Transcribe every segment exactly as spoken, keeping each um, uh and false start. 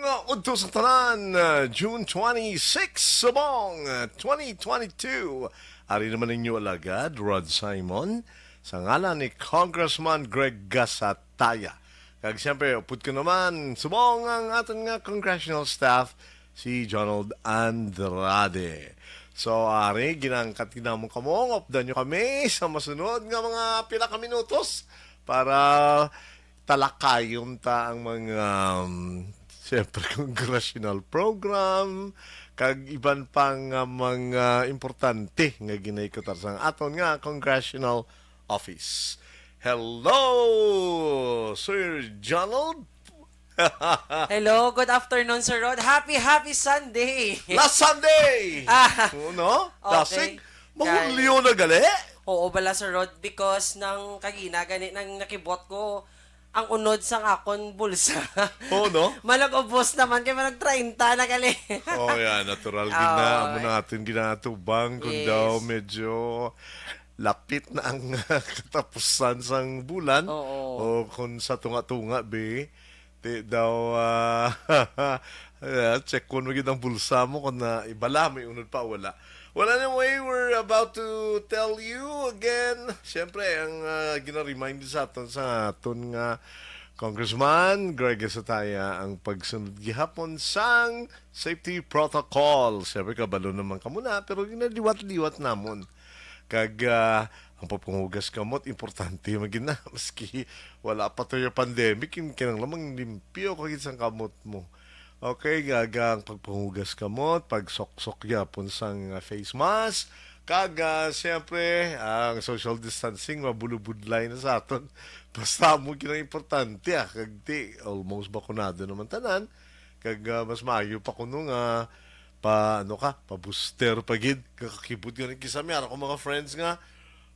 Udto sa tanan, uh, June twenty-six, Subong, uh, twenty twenty-two. Ari naman ninyo alagad, Rod Simon, sa ngalan ni Congressman Greg Gasataya. Kag siyempre, upod ko naman, subong ang aton nga congressional staff, si Jonald Andrade. So, ari, ginangkat ginamon kamo, nga updan nyo kami sa masunod nga mga pila ka minutos para talakayon ta ang mga, um, siyempre, congressional program, kag iban pa nga mga importante nga ginahikutar sa aton nga congressional office. Hello, Sir Jonald. Hello, good afternoon, Sir Rod. Happy, happy Sunday! Last Sunday! Ah, Oo, no? Okay. Dasig, mahulyo na gali. Oo, bala, Sir Rod, because nang kagina, gani, nang nakibot ko, ang unod sang akon bulsa. Oo, no? Malagubos naman kay malag treinta na gali. Oh, yeah, natural gid na. Oo. Amo na aton ginatubang kung Yes. daw medyo lapit na ang katapusan sang bulan. Oo. O kung sa tunga-tunga, be, di daw, ah, yeah, check ko gid ang bulsa mo kung na ibala, may unod pa, wala. Well, anyway, we're about to tell you again. Siyempre, ang, ah, gina-remind sa aton, sa aton nga Congressman Greg Gasataya, ang pagsunod gihapon sang safety protocol. Siyempre, kabalo naman kamo na, pero ginaliwat-liwat namon. Kag, ah, ang pagpangugas kamot, importante man gid na. Maski wala pa to yung pandemic, yung kinahanglan manglimpyo ka gid sang kamot mo. Okay, kag ang pagpangugas kamot, pagsoksok gyapon sang, ah, face mask, kag, ah, siyempre, ang social distancing, mabulubudlay na sa aton. Basta mo kinang importante, ah, kag ti, almost bakunado naman tanan. Kag, ah, mas maayo pa kuno nga pa, ano ka, pa booster pa gid. Kakakibot nga rin kisa may ara ko mga friends nga,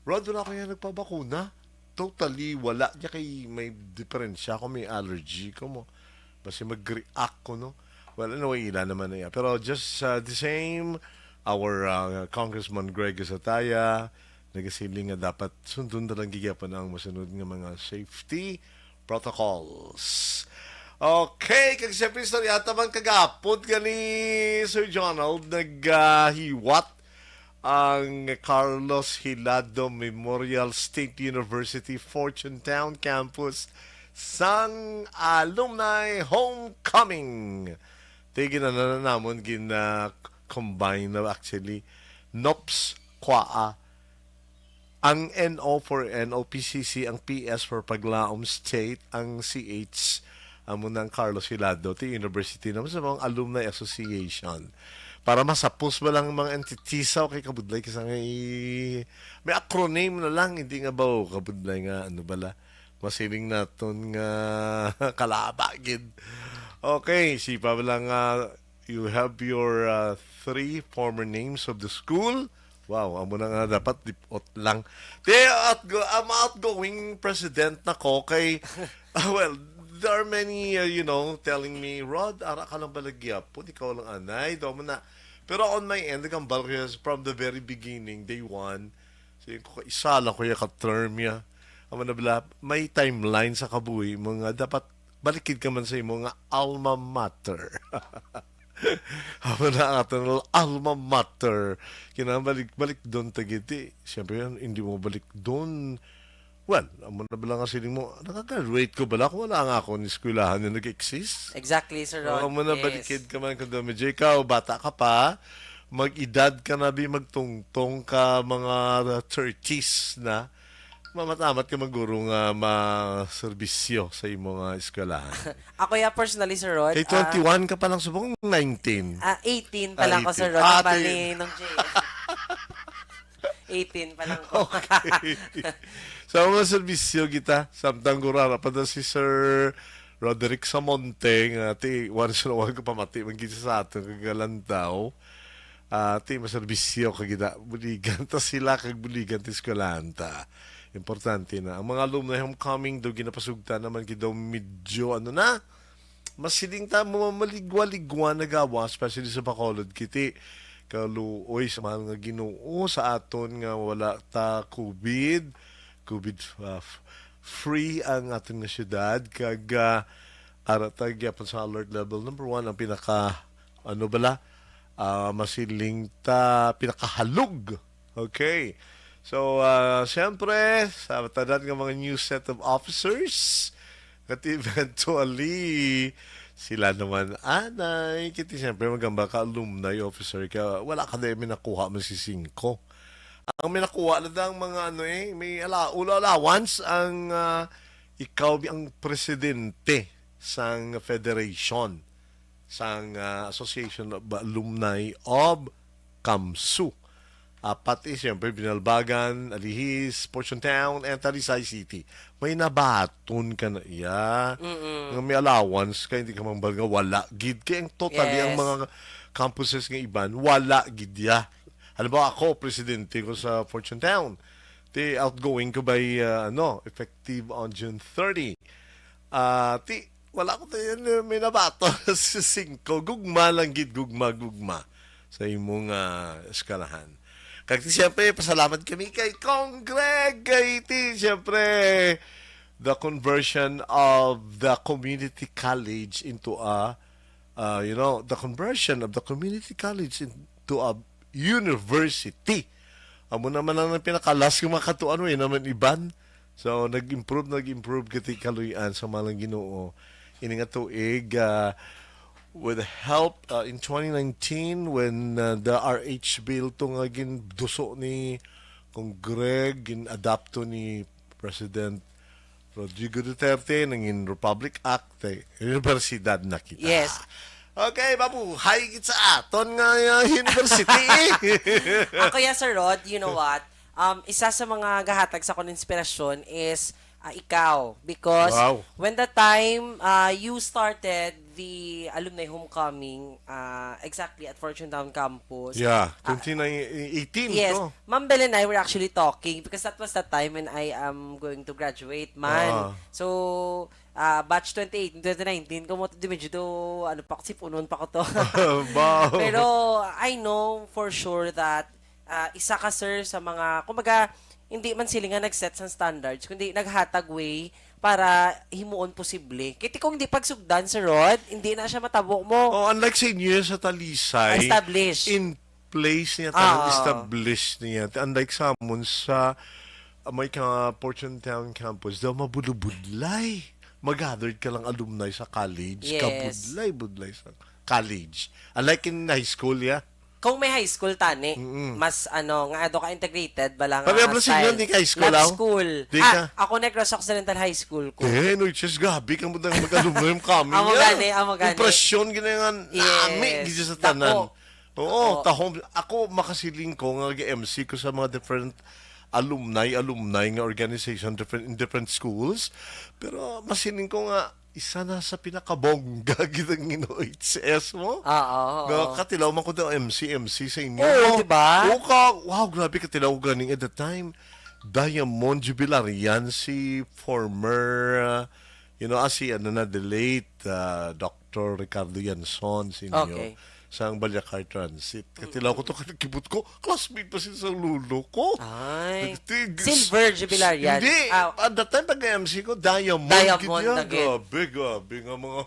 "Rod, wala ko yan nagpabakuna." Totally, wala niya kay may diferensya ko, may allergy ko mo. Basi mag-react ko, no? Well, anyway, ila naman na iya. Pero just, uh, the same, our, uh, Congressman Greg Gasataya, nagasiling nga dapat sundon na lang gid gyapon ang masunod nga mga safety protocols. Okay, kag siyempre, istorya ta man kagapon gani, Sir Jonald, naghiwat ang Carlos Hilado Memorial State University Fortune Town Campus sang Alumni Homecoming. Tigin na namon gin, ah, combine na actually. NOPS, CUAA, ang N O for N O P C C, ang P S for Paglaom State, ang C H, amo na ang Carlos Hilado, ti university naman sa mga alumni association. Para masapos ba lang ang mga entitisaw kay kabudlay kasi nga i-, may acronym na lang, hindi nga ba, oh, kabudlay nga, ano bala, masiling naton nga kalaba gid. Okay, sipa ba lang nga you have your, uh, three former names of the school. Wow, amo na nga dapat lipot lang. Ti, outgo-, ang outgoing president na ko kay, ah, well, there are many, uh, you know, telling me, "Rod, ara ka lang bala gyapon, ikaw lang anay, daw mo na." Pero on my end, nagambal ko siya from the very beginning, day one. Sige ko, isa lang ko yung ka-term niya. Amo na bala, may timeline sa kabuhi mo nga dapat balikid ka man sa imo nga alma mater. Amo na ang aton alma mater. Kinahanglan balik, balik doon tagiti. Siyempre yan, hindi mo balik doon. Well, amo na bala nga siling mo, nakagraduate ko bala kung wala nga ako ni eskwelahan na nag-exist? Exactly, Sir Rod. Oo, amo na, Yes. Balikid ka man kung medyo ikaw, bata ka pa, mag-edad ka na, bi, magtungtong ka, mga thirties na, mamatamat ka maguro nga maserbisyo sa imo nga eskwelahan. Ako ya personally, Sir Rod. Kay ah, twenty-one ka pa lang, subong nineteen. Ah, eighteen pa Ah, lang ko, Sir eighteen. Rod. Ah, Ang bali eighteen. nung J S. eighteen pa lang ko. Okay. Sa mga serbisyo kita, samtang gurara pa na si Sir Roderick Samonte, nga ti, once in a while ko pamati, man gid sa aton kagalantaw. Ah, ti, maserbisyo ka gid, ah, buligan ta sila, kag buligan ti eskwelahan ta. Importante na. Ang mga alumni homecoming, daw ginapasugta naman gid daw medyo, ano na, masiling ta, mamaligwa-ligwa na gawa, especially sa Bacolod, kiti. Kaluoy sa mahal nga Ginoo sa aton nga wala ta COVID, COVID, uh, f-, free ang aton nga syudad, kag, ah, ara ta gyapon sa alert level number one, ang pinaka, ano bala, ah, masiling ta, pinakahalog. Okay. So, ah, siyempre, sa tanan nga mga new set of officers, at eventually, sila naman, anay, kiti siyempre, magamba ka, alumni officer ka, wala ka na may nakuha, masisingko. Ang may nakuha na ang mga, ano eh, may ala-, ulo allowance ang, ah, ikaw ang presidente sang federation, sang, ah, Association of Alumni of CAMSU. Apat eh, siyempre, Binalbagan, Alihis, Fortune Town, and Talisay City. May nabaton ka na iya. Nga may allowance ka, hindi ka mambal nga wala. Gid kay ang totally ang Yes. mga campuses nga iban, wala gid ya. Halimbawa ako, presidente ko sa Fortune Town. Ti outgoing ko by, ah, ano, effective on June thirty. Ah, ti, wala ko tayo, may nabato sa singko. Gugma lang gid, gugma, gugma sa imong, ah, eskwelahan. Kag ti, siyempre, pasalamat kami kay Cong Greg, kay ti, siyempre, the conversion of the community college into a, uh, you know, the conversion of the community college into a university. Amo naman ang pinakalas nga mga katuan, way naman iban. So, nag-improve, nag-improve kati kaluy-an sa mga Ginoo. Ini nga tuig, ah, with help, ah, in twenty nineteen, when, ah, the R H bill to nga ginduso ni Cong Greg, gin-adapto ni President Rodrigo Duterte, nangin Republic Act, eh, universidad na kita. Yes. Okay, mabuhay gid sa aton nga, uh, university. Ako, yes, Sir Rod, you know what? Um, isa sa mga gahatag sa akon inspirasyon is, ah, ikaw. Because Wow. when the time, ah, you started the alumni homecoming, ah, exactly at Fortune Town Campus, Yeah, ah, twenty eighteen yes, to. Ma'am Bel and I were actually talking because that was the time when I am going to graduate man. Ah. So, ah, batch twenty eighteen, twenty nineteen, kamo to, di medyo do, ano pa ko, sipunon pa ko to. Wow. Pero I know for sure that, ah, isa ka, sir, sa mga, kumbaga, hindi man sila nga nag-set sang standards, kundi naghatag way para himuon posible. Kaya kung hindi pagsugdan, Sir Rod, hindi na siya matabo mo. Oh, unlike sa inyo sa Talisay, Established. in place niya, Ah. talagang established niya. Unlike sa amon sa, ah, may ka Fortune Town Campus, daw mabulubudlay. Mag-gathered ka lang alumni sa college, Yes. kabudlay-budlay sa college. Unlike in high school, yeah? Kung may high school, tani, Mm-mm. mas, ano, nga ado ka integrated, bala nga Pablo, sa sino style. Di ka high school, Lab aw? school. Di Ah, ka? ako Negros Occidental High School ko. Eh, no, just grabe ka mo dang mag-alumni kami. Amo Yan. gani, amo gani. Impresyon gina nga nami, Yes. gid sa Dako. tanan. Oo, Oo. tahom. Ako, makasiling ko nga nag-M C ko sa mga different alumni, alumni nga organization, different, in different schools. Pero masiling ko nga, isa na sa pinakabongga gid ang Ginoo H S mo. Oo, oo. Nga katilaw man ko daw M C, M C sa inyo. Oo, di ba? Oo ka, wow, grabe katilaw ko ganing at the time. Diamond Jubilarian si former, uh, you know, ah, si ano na, the late, uh, Doctor Ricardo Yanson Senior Okay. sang Balyacar Transit. Katilaw ko to, kibot ko, classmate pa siya sa lolo ko. Ay. Nagtig-, Silver Jubilarian. Hindi. Ah. At that time, taga-M C ko, Diamond. Diamond gid yan. na gid. Grabe, grabe nga mga,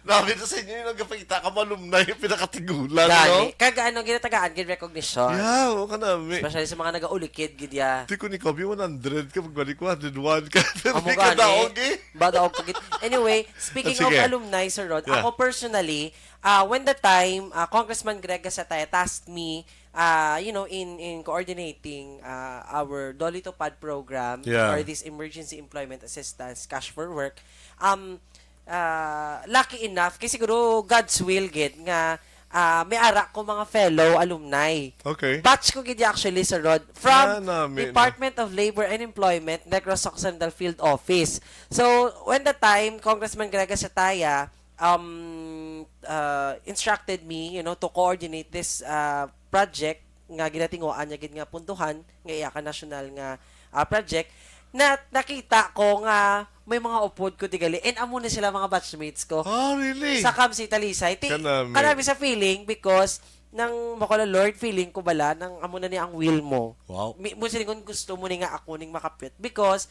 grabe na sa inyo yung nagpakita ka, alumni yung pinakatigulan, Gani. no? Kag ano, ginatagaan gid recognition. Yeah, oo ka nami. Especially sa mga nagaulikid gid ya. Di ko ni Kobe one hundred ka, magbalik one hundred one ka. Pero Amo di ka gani. daog eh. Ba, daog ka gid. Anyway, speaking Ah, of sige. alumni, Sir Rod, Yeah. ako personally, ah, when the time, ah, Congressman Greg Gasataya tasked me, ah, you know, in, in coordinating, ah, our Dole Tupad program Yeah. or this emergency employment assistance, cash for work, um, ah, lucky enough, kay siguro God's will gid nga, ah, may ara ko mga fellow alumni. Okay. Batch ko gid actually, Sir Rod, from Ah, nami na. Department of Labor and Employment, Negros Occidental Field Office. So, when the time, Congressman Greg Gasataya, um, uh, instructed me, you know, to coordinate this, uh, project nga ginatinguan niya gid nga punduhan nga iya ka national nga, uh, project, na nakita ko nga may mga upod ko digali, and amo na sila mga batchmates ko Oh, really? sa Cam City Talisay. Ti-, Kanami. kanami sa feeling because nang makala, Lord, feeling ko bala nang amo na ni ang will mo. Wow. Mi-, mo siling kung gusto mo ni nga ako ning makapit because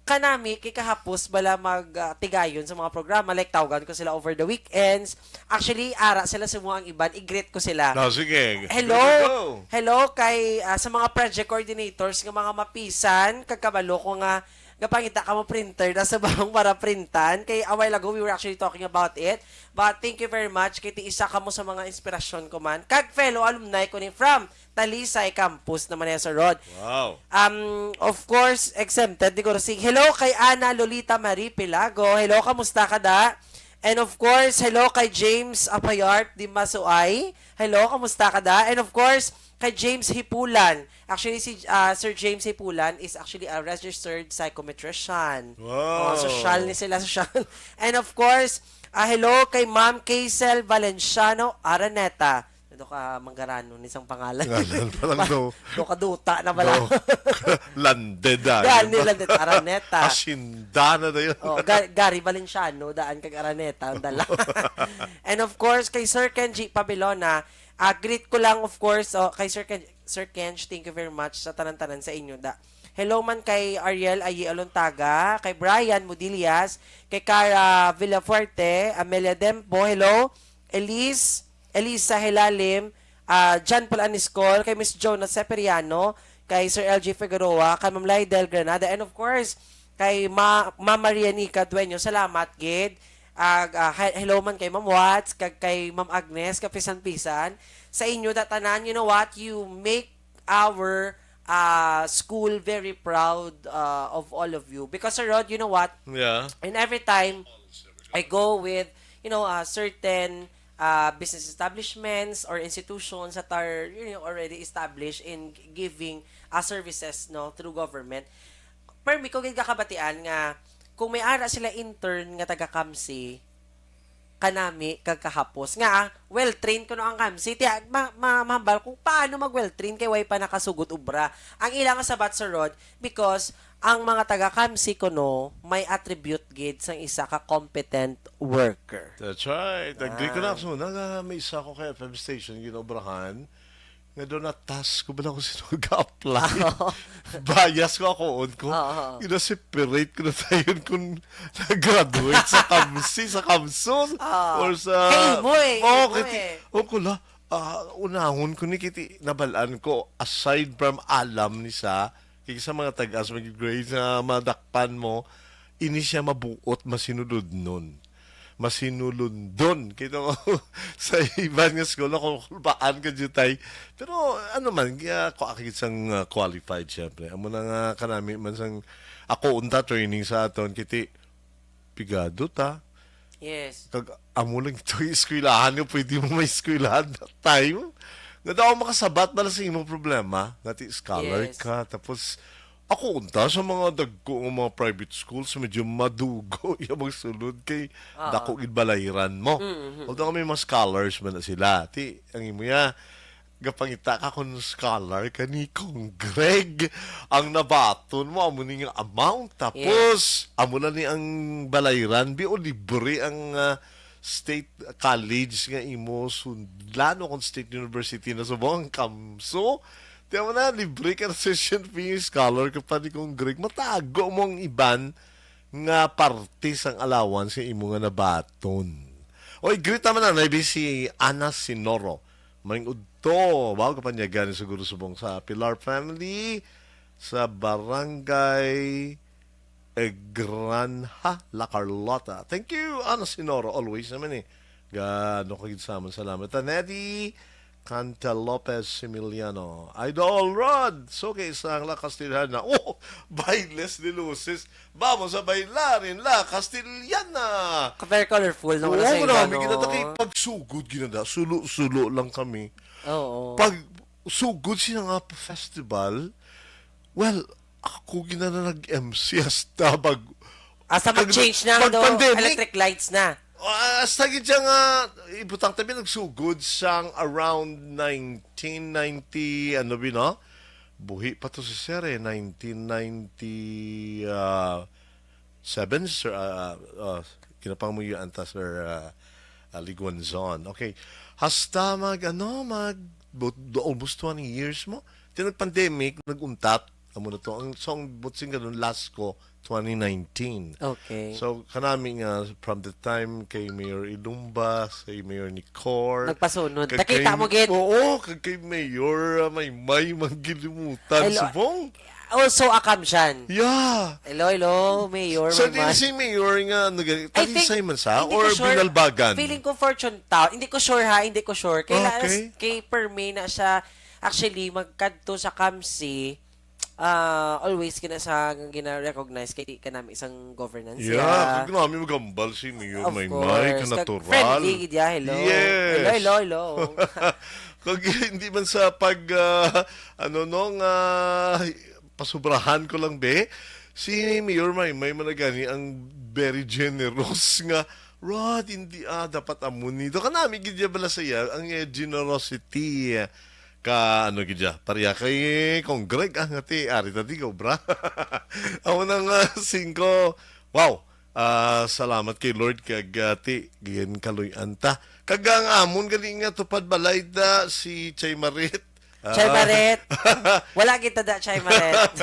kanami kay kahapos bala mag, ah, tigayon sa mga programa, like, tawgan ko sila over the weekends. Actually, ara sila sa mga ang iban, i-greet ko sila. No, sige. Hello. Go, go, go. Hello kay, ah, sa mga project coordinators nga mga mapisan, kag kabalo ko nga gapangita ka mo printer na sa bahong para printan. Kay a while ago, we were actually talking about it. But thank you very much. Kay ti isa ka mo sa mga inspirasyon ko man. Kag fellow alumni ko ni from Talisay Campus naman na sa Rod. Wow. Um, of course, exempted ni Kurusing. Hello kay Ana Lolita Marie Pilago. Hello, kamusta ka da? And of course, hello kay James Apayart di Masuay. Hello, kamusta ka da? And of course, kay James Hipulan. Actually, si ah, Sir James Hipulan is actually a registered psychometrician. Wow. Oh, sosyal ni sila, sosyal. And of course, ah, hello kay Ma'am Kaysel Valenciano Araneta. Ano ka, Manggarano ni isang pangalan? Ngalan pa lang daw. Do kaduta na bala. Daw. Landed ah. Gani lang din, Araneta. Asinda na dayon. Oh, Ga- Gary Valenciano, daan kag Araneta, ang dala. And of course, kay Sir Kenji Pabilona, ah, greet ko lang, of course, oh, kay Sir Ken, Sir Kenj, thank you very much sa tanan-tanan sa inyo. Da. Hello man kay Ariel Ayi Alontaga, kay Brian Mudillas, kay Cara Villafuerte, Amelia Dempo, hello, Elise, Elisa Hilalim, ah, John Paul Aniscol, kay Miss Jonah Seperiano, kay Sir L G Figueroa, kay Ma'am Lydel Granada, and of course, kay Ma, Ma'am Maria Nica Dueño. Salamat gid. Ag, ah, he- hello man kay Ma'am Watts, kag kay Ma'am Agnes, kapisan-pisan. Sa inyo da tanan, you know what? You make our uh, school very proud uh, of all of you. Because, Sir Rod, you know what? Yeah. And every time I go with, you know, uh, certain uh, business establishments or institutions that are, you know, already established in giving uh, services, no, through government, permi ko gid kakabatian nga kung may ara sila intern nga taga-CAMSI, kanami kag kahapos nga ah, well-trained kuno ang CAMSI. Tiya, ma, ma, mahambal kung paano mag-well-trained kay way pa nakasugod obra. Ang ila nga sabat, Sir Rod, because ang mga taga-CAMSI kuno may attribute gid sang isa ka competent worker. That's right. Agree ko na. So, na, may isa ko kay F M station ginobrahan nga doon na task ko ba na kung sino ga-apply. Bias ko ako, on ko. Oo. Gina-separate ko na tayo kung nag-graduate sa CAMSI, sa CAMSU, Ah. or sa... Hey, mo eh, Oo, mo kiti, eh. O ko la, ah, unahon ko ni kiti, nabalaan ko, aside from alam ni sa, kay sa mga tagas, mag-grade sa madakpan mo, ini siya mabuot, masinulod nun. Masinulundon. Kaya ko, sa iban nga school, ako, kulbaan ka jutay. Pero, ano man, kaya ako akit sang ah, qualified, syempre. Amo na nga kanami man sang, ako unta training sa aton, kiti, pigado ta. Yes. Kag amo lang ito yung eskwelahan nga pwede mo may eskwelahan that time. Nga daw makasabat ba sa imong problema? Nga ti scholar Yes. ka. Tapos, ako unta sa mga dagko nga mga private schools, medyo madugo yung magsulod kay Ah. dako gid balayran mo. Mhm. Although may mga scholars man na sila. Ti, ang imo ya, gapangita ka kung scholar ka ni Kong Greg ang nabaton mo, amo ni nga amount. Tapos, amo na ni ang balayran, bi o libre ang ah, state college nga imo sundlan o kung state university na subong ang CAMSU. Tiyan mo na, libre ka na tuition fee, scholar ka pa ni Kong Greg. Matago mo ang iban nga parte sang allowance nga imo nga nabaton. Oy, greet naman na, maybe si Ana Sinoro. Maring udto, wow, kapanyagan siguro subong sa Pilar family, sa barangay Egranha, La Carlota. Thank you, Ana Sinoro, always naman eh. Ga, ano ka gid sa amin, salamat. Tanedi Canta Lopez Similiano. Idol Rod, so kay isang La Castellana. Oh, bailes de luces. Vamos a bailar en La Castellana. Very colorful, no? Oo, Wala sa iba, grabe, no? Ginada kay pagsugod, ginada. Sulo-sulo lang kami. Oo. Pag sugod siya nga festival, well, ako ginada nag-M C hasta pag Hasta pag- mag-change na pag do, pandemic. Electric lights na. Ah, hasta gid siya nga, ibutang tabi nagsugod sang around nineteen ninety, ano ba, no? Buhi pa to si Sir eh, nineteen ninety, ah, seven, Sir, ah, ah, kinapangmuyuan ta, Sir, ah, ah, Liguanzon. Okay. Hasta mag, ano, mag, bu- almost twenty years mo. Ti nag-pandemic, nag-untat, Amo na to. Ang song butsing ganun, last ko, twenty nineteen. Okay. So, kanami nga, from the time kay Mayor Ilumba, kay Mayor Nicor, Nagpasunod. kag Nakita kay- mo gid. Oo, kag kay Mayor ah, Maymay Manggilimutan Hello. Subong. Also, akam siyan. Yeah. Hello, hello, Mayor. So, Maymay. Di si Mayor nga, ano, gani- I think, Talisay man sa? hindi Or ko sure. Binalbagan? Feeling ko Fortune Town. Hindi ko sure ha, hindi ko sure. Kay, Okay. kay per me na siya, actually, magkadto sa Kamsi, ah, always gina sa gina-recognize kay di ka namin isang governance. Yeah, Yeah. Kag nami magambal si Mayor Of Maymay, course. Ka natural. Friendly gid ya, hello. Yes. Hello, hello, hello. Kag hindi man sa pag, ah, ano no, nga pasubrahan ko lang, be. Si Mayor Maymay man na gani ang very generous nga, Rod, hindi, ah, dapat amo ni. Do kanami gid ya bala sa iya, ang iya generosity. Ka, ano gid ya, pareha kay Kong Greg, ah, nga ti, ari ta di obra. Amo na nga, singko. Wow, ah, salamat kay Lord, kag, ah, ti, ginkaluy-an ta. Kag ang amon gali nga tupad balay da si Chay Marit. Ah, Chay Maret. Wala kita da, Chay Maret.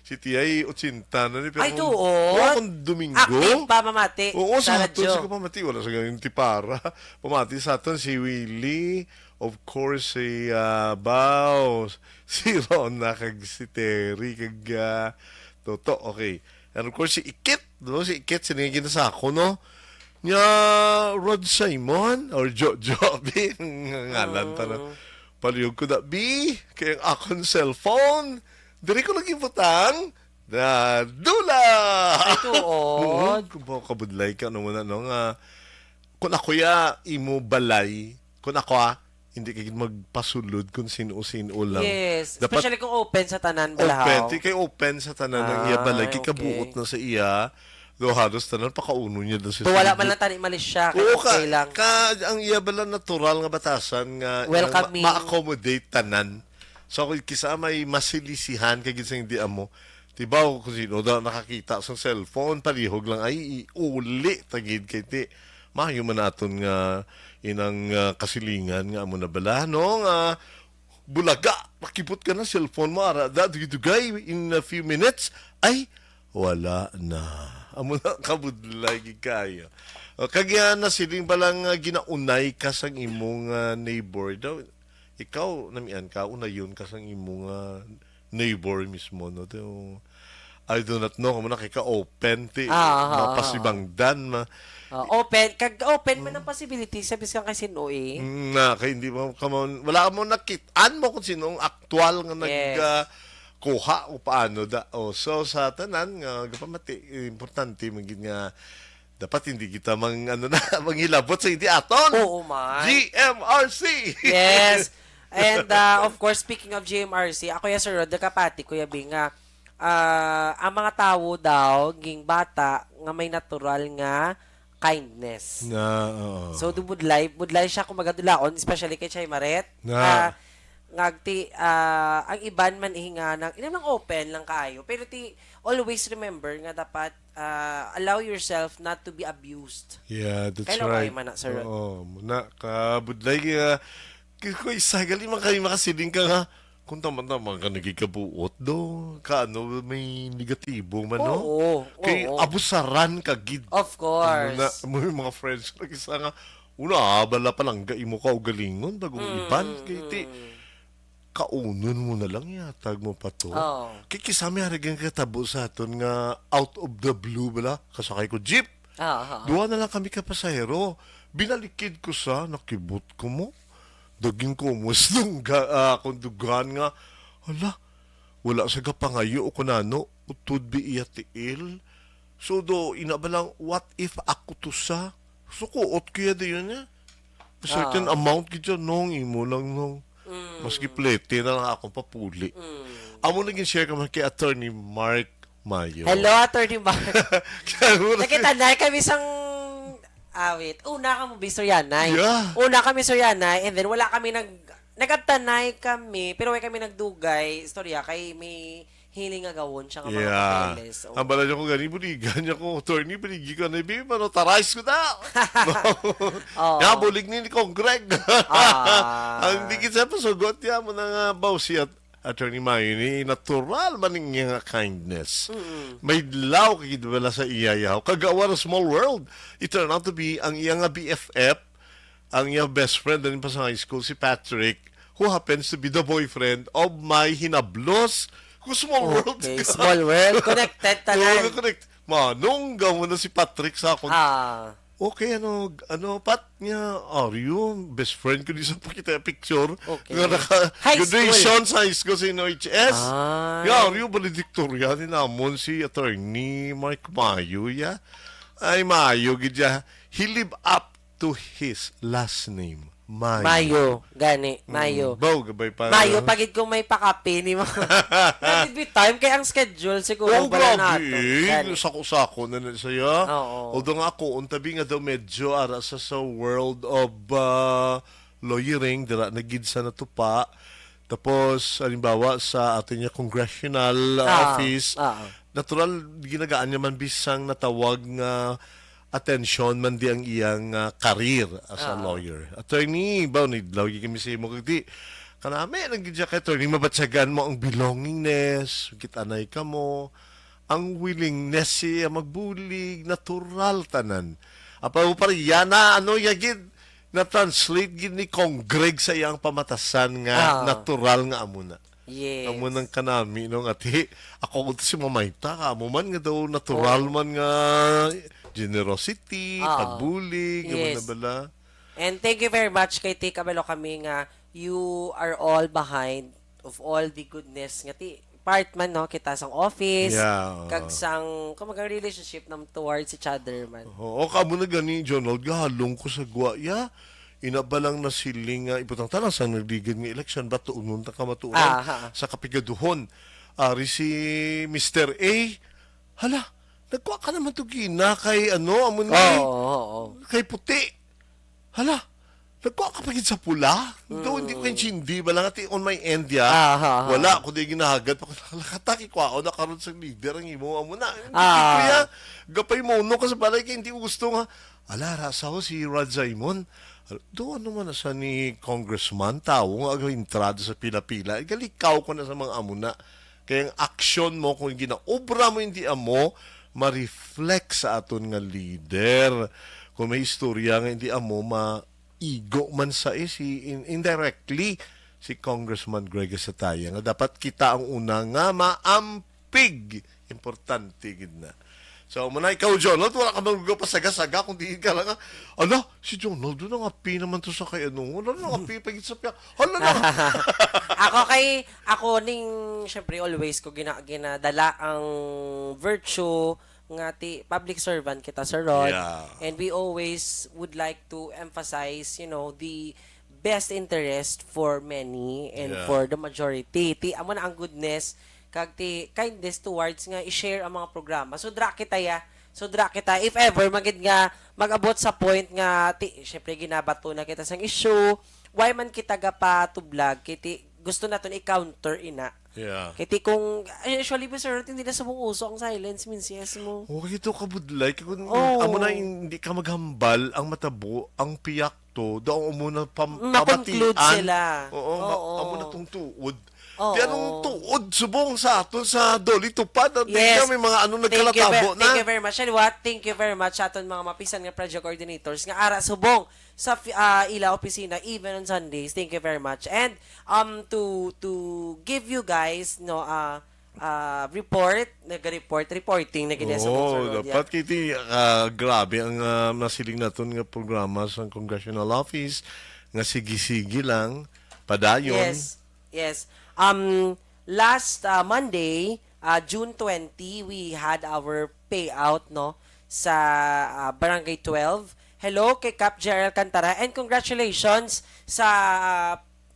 Si Tiyay, ochenta na ni, pero Ay, kung- tuod. Oo, kung Domingo. Active pa, mamati. Oo, Sa sa aton radyo. sa pamati, wala sa ganyan ti para. Pamati sa aton si Willie, of course, si ah, Baw, si Rona, kag si Terry, kag ah, Toto. Okay. And of course, si Ikit, no? Si Ikit, sini nga ginasako, no? Nya, Rod Simon, or Jojo, bin, ngalan ta na. Mm. Palihog ko na, bi, kay ang akon cellphone, diri ko lagi butang, na dula! Ay, tuod. Oo, kung ba kabudlay ka naman, ano, nga, kung ako ya, imo balay, kung ako, ah, hindi ka gid magpasulod kung sino-sino lang. Yes, Dapat especially kung open sa tanan, open, balahaw. ti kay open sa tanan ng iya Ah, balay, kay okay. kabuot na sa iya, do halos tanan pakauno niya daw sa So, wala sulod. man lang tani malisya, kay Oo, ka, okay lang. Ka, ang iya bala natural nga batasan nga, nga Welcoming. ma-, ma-accommodate tanan. So, kung kisa may masilisihan kay gid sa hindi amo, tibaw kung sino daw nakakita sa cellphone, palihog lang, ay, iuli, tagid kay ti. Mayo man naton nga inang ah, kasilingan nga amo na bala, no? Nga bulaga, makibot ka na cellphone mo, ara, da, dugay-dugay, in a few minutes, ay, wala na. Amo na, kabudlay gid kayo. O, kag yan na siling ba lang nga ginaunay ka sang imong ah, neighbor daw? Ikaw, namian ka, unayon ka sang imong ah, neighbor mismo, no? Ti, oh, I do not know, kamo na kay ka-open, ti, Ah, ah, ah, mapasibangdan, ma, Ah, open, kag open man ang possibility sa bisan kay sino eh. Mm, na, kay hindi mo, kamo, wala mo nakit-an mo kung sino ang aktual nga nag, Yes. ah, kuha o paano da. Oh, so, sa tanan nga gapamati, importante man gid nga dapat hindi kita mang, ano na, manghilabot sa hindi aton. Oo man. G M R C! Yes. And uh, of course, speaking of G M R C, ako ya, Sir Rod, nakapati, Kuya Bing, nga ah, ang mga tawo daw, ging bata, nga may natural nga kindness. Na, oo. So, do budlay, budlay siya kung magadulaon, especially kay Chay Maret. Na. Ah, ngagti, ah, ang iban man ihinga nang, inang open lang kaayo. Pero ti, always remember nga dapat ah, allow yourself not to be abused. Yeah, that's Kailan right. kayo man na, Sir Rod? Oo, muna, kabudlay nga, kay ko isa, gali man kayo makasiling ka nga, kung tama-tama ka nagikabuot do, ka ano, may negatibo man, no? Oo, Kay oo. Abusaran ka gid. Of course. Ano na, may mga friends ko, isa nga, una, ah, bala palangga imo kaugalingon, bagong Mm, iban, kay ti, mm. kaunon mo na lang, yatag mo pa to. Oo. Kay kisa may harigang katabo sa aton nga out of the blue, bala, kasakay ko jeep. Ah, ah, ah. Duha na lang kami ka pasahero. Binalikid ko sa, nakibot ko mo. Daging kumos nung ga, ah, akong dugan nga, hala, wala sa gapangayo o kunano, utod bi iya tiil. So do, ina ba lang, what if ako to sa? Sukuot ko ya dayon niya. A certain Ah. amount gid siya, nong imo lang, nong. Mm. Maski plete na lang akong papuli. Mm. Amo naging share ka man kay Attorney Mark Mayo. Hello, Attorney Mark. Kaya mo na- Nakita na kami sang, ah, wait. Una kami, Sorianay. Yeah. Una kami, Sorianay, and then wala kami nag, nagabtanay kami, pero wala kami nagdugay, istorya, kay may hiling nga gawon siya nga mga Yeah. papeles. Oh. Ang bala niya ko gani, buligan niya ko, attorney, buligi ka na, baby, pero tarais ko na. Oh. Ya, bulig ni, ni Kong Greg. Ah. Ang dikit sa pasugot niya, mo na nga, baw siya, Attorney Mayo, ni natural man ang iya nga kindness. May law kay gid wala sa iya yaw. Kag what a small world. It turned out to be ang iya nga B F F, ang iya best friend din pa sa high school, si Patrick, who happens to be the boyfriend of my hinablos. Kung small world Okay, ka. Small world. Connected tanan. Oo, connect. Manong gamo na si Patrick sa akon. Ah. Okay, ano, ano, Pat niya, are you best friend ko di sa pakita yung picture? Okay. Nga naka, High school. Graduation sa high school sa N O H S. Ay. Nga, are you valedictorian ni namon si Attorney Mark Mayo, ya? Ay, Mayo, gid ya. He live up to his last name. Mayo. Mayo, gani, Mm, Mayo. Baw, gabay pa. Mayo, pagid kung may pakape ni mo. Pwede be time, kay ang schedule siguro Oh, pala grabe nato. Eh. Gani. Sako-sako na na siya. Oo. Although nga ako, untabi nga daw medyo ara sa, sa world of ah, lawyering, dira na gid sa natupa. Tapos, halimbawa, sa atin niya congressional Ah, office, ah. natural, ginagaan niya man bisang natawag nga atensyon man di ang iyang ah, career as a Ah. lawyer. Attorney, ba, nidlaw gyud kami sa imo kag di, kanami lang gid siya kay attorney, mabatyagan mo ang belongingness, kitanay ka mo, ang willingness siya magbulig, natural tanan. Apa mo pare, yana, ano, ya gid, na-translate gid ni Kong Greg sa iyang pamatasan nga Ah. natural nga amo na. Yes. Amo nang kanami, no, nga ti, ako ko si mamayta ka, amo man nga daw natural Oo. man nga generosity, Ah. pagbulig, amo na Yes. bala. And thank you very much kay ti kabalo kami nga you are all behind of all the goodness nga ti part man, no, kita sang office, Yeah. kag sang, kumbaga, relationship nam towards each other man. Oo, kamo na gani, Jonald, gahalong ko sa gwa, ya. Ina ba lang nasiling nga ibutang ta lang sa nagligid nga eleksyon, ba tuunon ta ka matuoran Ah, ha. sa kapigaduhon. Ari si Mister A, hala, nagkuha ka naman to gina kay ano, amo ni, Oo, oo, oo. kay puti. Hala, nagkuha ka pa gid sa pula? Daw hindi ko Mm. intindi, wala nga ti on my end, ya. Ah, ha, ha. Wala, kundi ginahagad pa ko, hala, kataki, kwaon na karon sa leader ang imo, amo na. Hindi Ah. ko ya, gapay mono ka sa balay kay hindi ko gusto nga, ala, ra sa si Rod Simon. Al-, do ano man na sa ni Congressman, tawo nga aga entrada sa pila-pila. Igalikaw ko na sa mga amo na. Kaya ang aksyon mo, kung ginaobra mo hindi amo, ma-reflect sa aton nga leader. Kung may istorya nga hindi amo, maigo man sa, eh, si in-, indirectly si Congressman Greg Sataya nga dapat kita ang una nga maampig. Importante gid na. So, muna ikaw, Jonald, wala ka man pasaga-saga kung diin ka lang, ah, ala, si Jonald, doon ang api naman to sa kay ano, wala na api pa gid sa piyak. Hala na. Ako kay, ako ning, syempre, always ko gina-, ginadala ang virtue nga ti public servant kita, Sir Rod. Yeah. And we always would like to emphasize, you know, the best interest for many and Yeah. for the majority. Ti, amo na ang goodness, kag ti kindness towards nga i-share ang mga programa. So, dra kita, ya. So, dra kita. If ever, magid nga, mag-abot sa point nga, ti, syempre, ginabato na kita sang issue, why man kita gapatublag? Kay ti, gusto naton i-counter ina. Yeah. Kay ti kung, usually, Sir Rod, hindi na subong uso ang silence, minsan mo. Oh, ito kabudlay. Kung Oh. amo na, hindi ka maghambal, ang matabo, ang piyak to, daw amo na pam-, Ma-conclude pamatian. sila. Oo, ma-, Oo. amo na tong tuod. Oo. Di anong tuod, subong sa aton sa Doli Tupad, ang Yes. tingnan, may mga ano Thank you nagkalatabo ve-, na. thank you very much. And what? Thank you very much sa aton mga mapisan nga project coordinators nga ara subong sa fi-, ah, ila opisina, even on Sundays. Thank you very much. And, um, to, to give you guys, no, ah, ah, report, nag-report, reporting na gid sa Oo, Bungso Road, dapat yeah. kiti, ah, grabe ang, ah, nasiling naton nga programa sa Congressional Office nga sige-sige lang, padayon. Yes, yes. Um, last, ah, Monday, ah, June twenty, we had our payout, no, sa, ah, Barangay twelve. Hello kay Cap J R Alcantara and congratulations sa, ah,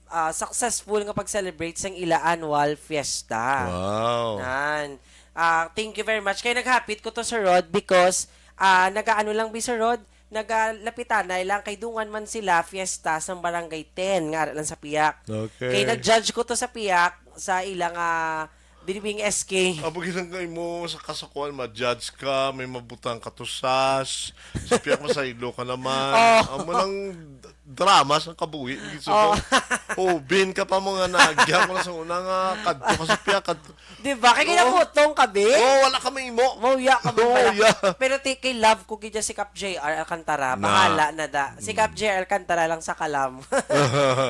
ah, successful nga pag-celebrate sang ila annual fiesta. Wow. Nan. Ah, thank you very much. Kay naghapit ko to, Sir Rod, because, ah, nagaano lang bi, Sir Rod, nagalapitanay lang kay dungan man sila fiesta sa Barangay ten nga ara lang sa Piak. Okay. Kay na-judge ko to sa Piak sa ila nga Binibing S K. Abo ginang kay mo sa kasakuan, ma-judge ka, may mabutang ka to sas, sa Piak masaylo ka naman. Oh. Amo nang drama sa kabuhi. Gusto ko, Oh. Ubin ka pa mo nga nagya ko na sa una nga kadto ka sa piya, kadto. Di ba? Kaya Oo. Ginabutong ka, be? Oo, wala ka mahimo. Mauya ka, be, Oh, wala. Yeah. Pero ti-, kay love ko gid si Kap J R Alcantara. Na. Bahala na da. Si Kap Mm. J R Alcantara lang sa kalam.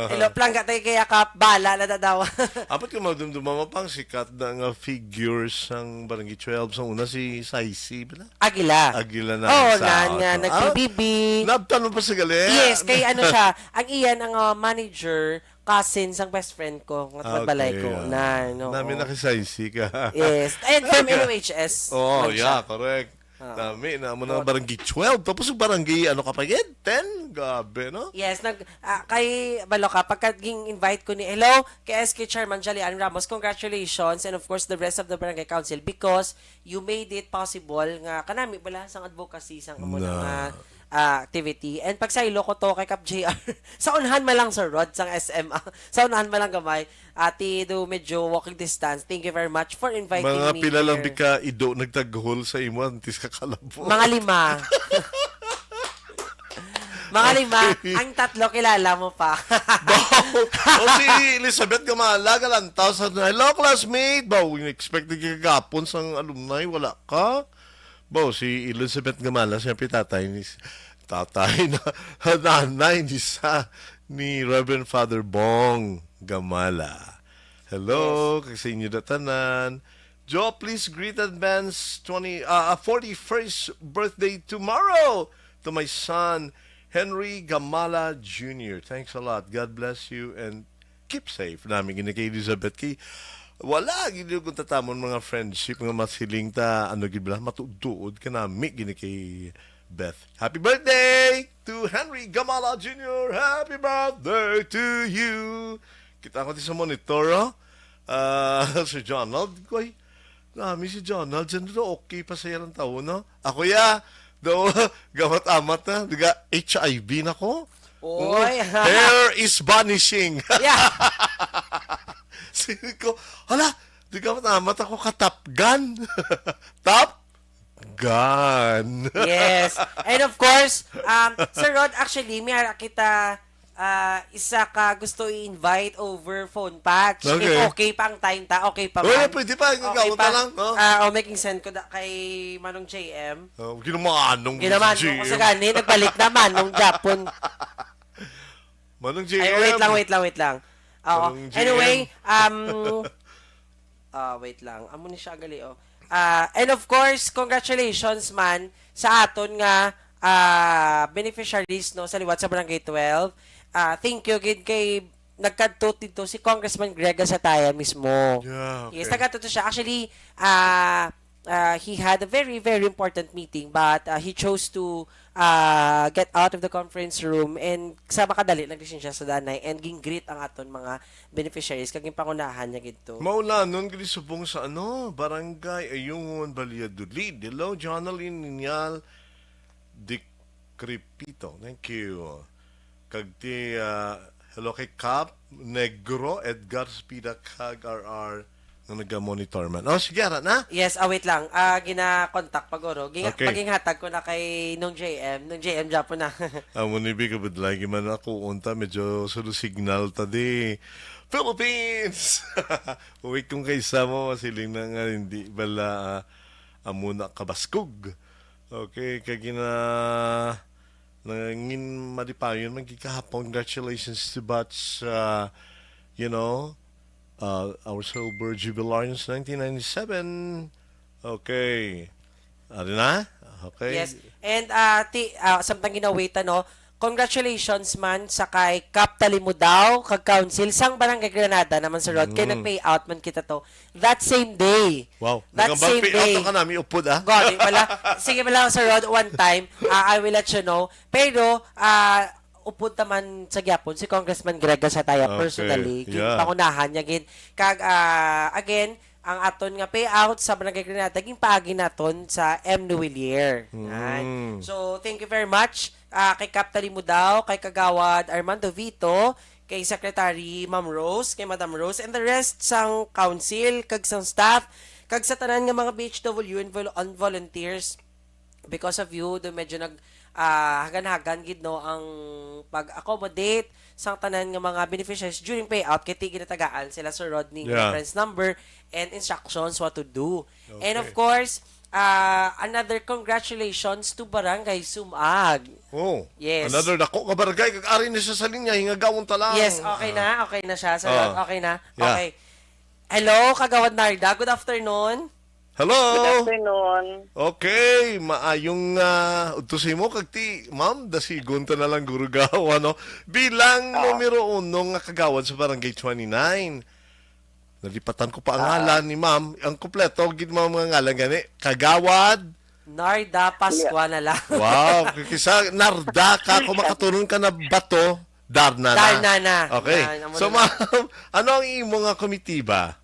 Hello, plangga tayo kaya, Kap. Bahala na da daw. Apat ko madumduma mo pang sikat na nga figures sang Barangay twelve sa una si Saisi, bala? Aguila. Aguila na Oo, sa na, nga, auto. Nag-P B B. Ah, nabtan mo pa sa gali? Yes, kay ano siya, ang iyan, ang, uh, manager, cousin sang best friend ko, nga Ah, magbalay okay, ko. Ah. Na, no, Nami oo. Nakisaysi ka. Yes. And from N O H S Oo, man siya. Yeah, correct. Ah. Nami na mo na What? Barangay twelve. Tapos yung barangay, ano ka pa yun? Ten? Grabe, no? Yes, nag, ah, kay, balo ka, pagka ging-invite ko ni, "Hello, kay S K Chairman Jalian Ramos, congratulations, and of course, the rest of the Barangay Council, because you made it possible nga kanami bala sang advocacy sang amo na Na. nga, ah, activity." And pagsaylo ko to kay Kap J R. Sa unahan man lang, Sir Rod, sang S M, ah. Sa unahan man lang gamay. Ate, do medyo walking distance. Thank you very much for inviting Mga me pila lang here. Di ka ido nagtaghol sa imo, antes ka kalabo. Mga lima. Mga lima. Okay. Ang tatlo, kilala mo pa. Wow! O si Elizabeth Gamala, galantaw sa, "Hello, classmate!" Baw, in-expect na kagapon sang alumni, wala ka. Baw, si Elizabeth Gamala, siyempre tatay ni, tatay na, nanay ni sa, ni Reverend Father Bong Gamala. Hello, Yes. kag sa inyo na tanan. Jo, please greet advance twenty, uh, uh, forty-first birthday tomorrow to my son, Henry Gamala Junior Thanks a lot. God bless you and keep safe. Nami gini kay Elizabeth kay wala gid yung kung tatamon mga friendship nga masiling ta ano gid bala matuod-tuod ka nami gini kay Beth. Happy birthday to Henry Gamala Junior Happy birthday to you. Kita ko ti sa monitor, oh. Ah, si Jonald, koy. Nami si Jonald, dyan to, okay pa sa ilang taon, no? Ako, ya, daw, gamat-amat na, diga, H I V na ko. Oy. Oh, hair is vanishing. Yeah. Sige ko, hala, di gamat-amat ako ka Top Gun. Top Gun. Yes. And of course, um, Sir Rod, actually, may ara kita, ah, isa ka gusto i-invite over phone patch. Okay. If okay pa ang time ta, okay pa Well, man. Pwede pa, Okay ikaw pa. Ta lang, no? Ah, o, making send ko da kay Manong J M. Oh, ginamanong Ginamanong J M. Kasi gani, nagbalik na Manong Japon. Manong Ay, J M. Wait lang, wait lang, wait lang. Oo. Manong J M. Anyway, um, ah, wait lang. Amo ni siya gali, oh. Ah, and of course, congratulations man sa aton nga, ah, beneficiaries, no, sa liwat sa Barangay twelve. Ah, thank you gid kay nagkadto dito si Congressman Greg Gasataya mismo. Yeah, okay. Yes, nagkadto to siya. Actually, ah, ah, he had a very, very important meeting, but, ah, he chose to, ah, get out of the conference room and sa makadali lang siya sa danay and ging-greet ang aton mga beneficiaries kag ginpangunahan niya gid to. Maulanon gid subong sa ano, Barangay Ayungon, Valladolid. Hello, Jonalyn Niñal Decrepito. Thank you. Kag ti, ah, hello kay Cap Negro, Edgar Spida, kag R R nga naga-monitor man. Oh, sige, ara na. Yes, ah, wait lang. Ah, gina-contact pa guro. Gina-, Okay. Paginghatag ko na kay Nong J M. Nong J M, Japon na. Amo ni Bi, kabudlay, man ako, unta, medyo solo signal ta di. Philippines! Uwi kung kaysa mo, masiling na nga, hindi bala, ah, amo na kabaskog. Okay, kay gina-, nangin malipayon man gid kahapon. Congratulations to Batch, uh, you know, uh, our silver jubilarians nineteen ninety-seven. Okay. Ari na? Okay. Yes. And, uh, ti, uh, samtang ginawita, no, congratulations man sa kay Kap Talimudao, kag Council, sang Barangay Granada naman sa Rod, kay Mm. nag-pay out man kita to. That same day. Wow. That Nagambal same pay out day. Ang kanami upod, ah. Gani, wala. Sige, wala, Sir Rod, one time, ah, I will let you know. Pero, ah, upod naman sa gyapon si Congressman Greg Gasataya Okay, personally. Gin yeah. Pangunahan niya, gin, kag, ah, again, ang aton nga payout sa Barangay Granada, gin paagi naton sa M. Nuwilier. Yan. Mm. So, thank you very much, ah, kay Kap Talimudao, kay Kagawad Armando Vito, kay Secretary Ma'am Rose, kay Madam Rose, and the rest sang council, kag sang staff, kag sa tanan nga mga B H W and vol-, and volunteers. Because of you, do medyo nag, ah, hagan-hagan gid, no, ang pag-accommodate sang tanan nga mga beneficiaries during payout, kay ti ginatagaan sila Sir Rodney nga Yeah. reference number and instructions what to do. And of Okay. course, ah, another congratulations to Barangay Sumag. Oh, Yes. another dako nga barangay, kag ari ni sa linya, hingagawon ta lang. Yes, okay na, okay na siya, Sir Ah. Rod, okay na. Yeah. Okay. Hello, Kagawad Narda, good afternoon. Hello. Good afternoon. Okay, maayong, ah, udto sa imo, kag ti, ma'am, dasigon ta na lang, Gurugaw, ano? Bilang Oo. numero uno nga kagawad sa Barangay twenty-nine. Nalipatan ko pa ang Ah. ngalan ni ma'am. Ang kompleto, gid mga, mga ngalan gani. Kagawad. Narda Pascua Yeah. na lang. Wow, kisa Narda ka, kung makatunon ka na bato, Darna na. Darna na. Okay. Yan, amo So, na. ma'am, ano ang imo nga komitiba?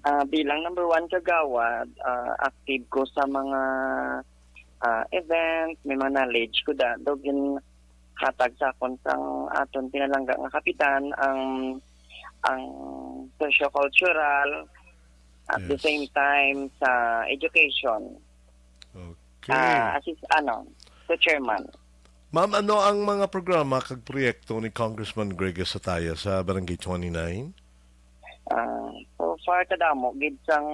Ah, bilang number one kagawad, ah, active ko sa mga, ah, event, may mga knowledge ko da, do ginhatag sa akon sang aton pinalangga nga kapitan ang, ang socio-cultural, at the Yes. same time sa education. Okay. Ah, assist-, ano, sa chairman. Ma'am, ano ang mga programa kag proyekto ni Congressman Greg Gasataya sa Barangay twenty-nine? Ah, so far, kadamo gid sang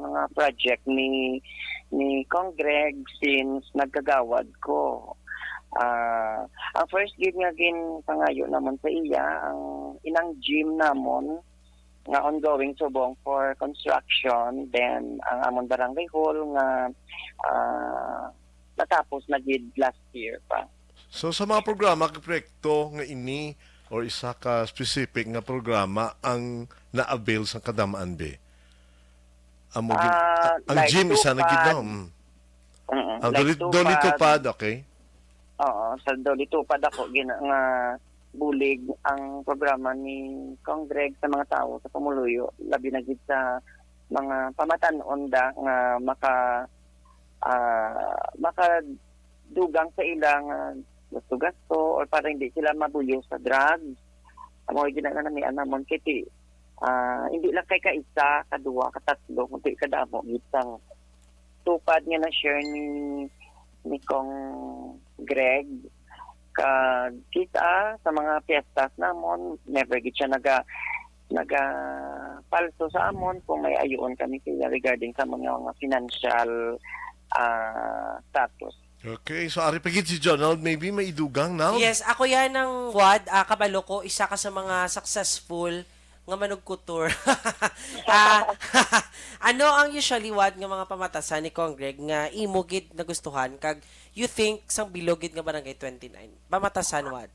mga project ni, ni Cong Greg since nagkagawad ko. Ah, ang first gid nga ginpangayo namon sa iya, ang inang gym namon nga ongoing subong for construction, then ang amon barangay hall nga, ah, natapos na gid last year pa. So, sa mga programa kag proyekto nga ini or isa ka specific nga programa ang na-avail sa kadam-an, be? Amo gid, Ah, ang like gym, isa na gid, no? Tupad. Mm. Mm-mm. Ang Like Doli-, Doli Tupad. Tupad, okay. Oo, sa Doli Tupad ako gina-, nga bulig ang programa ni Cong Greg sa mga tawo sa pumuluyo, labi na gid sa mga pamatan-on da nga maka-, ah, makadugang sa ila nga gasto-gasto or para hindi sila mabuyo sa drugs. Amo gid na nami anamon kay ti, ah, hindi lang kay kaisa, kaduha, katatlo, kundi kadamo gid sang tupad nga na-share ni, ni Cong Greg. Kag kita sa mga fiestas namon, never gid siya naga-, nagapalso sa amon kung may ayuon kami sa iya regarding sa mga, mga financial, ah, status. Okay, so ari pa gid si Jonald, maybe may idugang now? Yes, ako yan ang Wad, ah, kabalo ko, isa ka sa mga successful nga manugkutor. Ah, ano ang usually, Wad, nga mga pamatasan ni Cong Greg nga imo gid nagustuhan kag you think sang bilog gid nga Barangay twenty-nine? Pamatasan, Wad.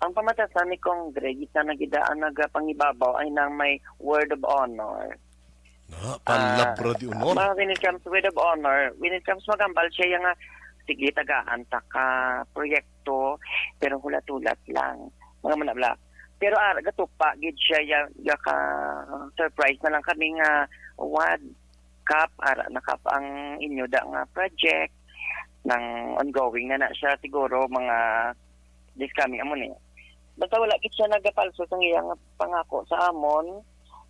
Ang pamatasan ni Cong Greg, isa na gid ang nagapangibabaw ay nang may word of honor. Na, palabra Ah, de honor. Mga when it comes to word of honor, when it comes magambal siya yung nga, "Sige, tagaan ta ka proyekto, pero hulat-hulat lang." Mga manabla. Pero ara, gatupa gid siya, ya, ya ka surprise na lang kami nga, "Wad, Kap, ara na, Kap, ang inyo da nga project, nang ongoing na na siya, siguro mga this coming," amo ni. Basta wala gid siya nagapalso sa iyang pangako sa amon,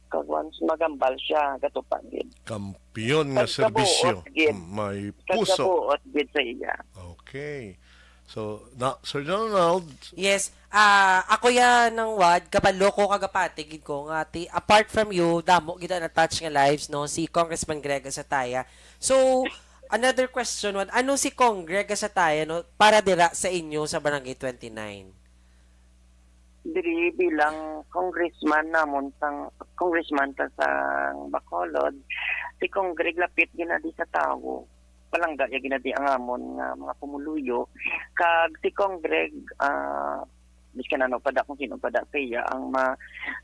kag once magambal siya, gatupad gid. Kampiyon nga Kag serbisyo. Kabuot gid. Mm, may Kag puso. Kabuot gid sa iya. Okay. So, na, Sir Ronald? Yes. Ah, ako yan ng Wad, kabalo ko, kagapati gid ko nga ti, apart from you, damo gid ang attached nga lives, no, si Congressman Greg Gasataya. So, another question, Wad, ano si Cong Greg Gasataya, no, para dira sa inyo sa Barangay twenty-nine? Diri bilang congressman namon sang, congressman ta sang Bacolod, si Cong Greg lapit ginadi sa tawo. Palangga ya ginadi ang amon nga mga pumuluyo. Kag si Cong Greg, ah, biskan ano pa da, kung sino pa da sa iya ang ma-,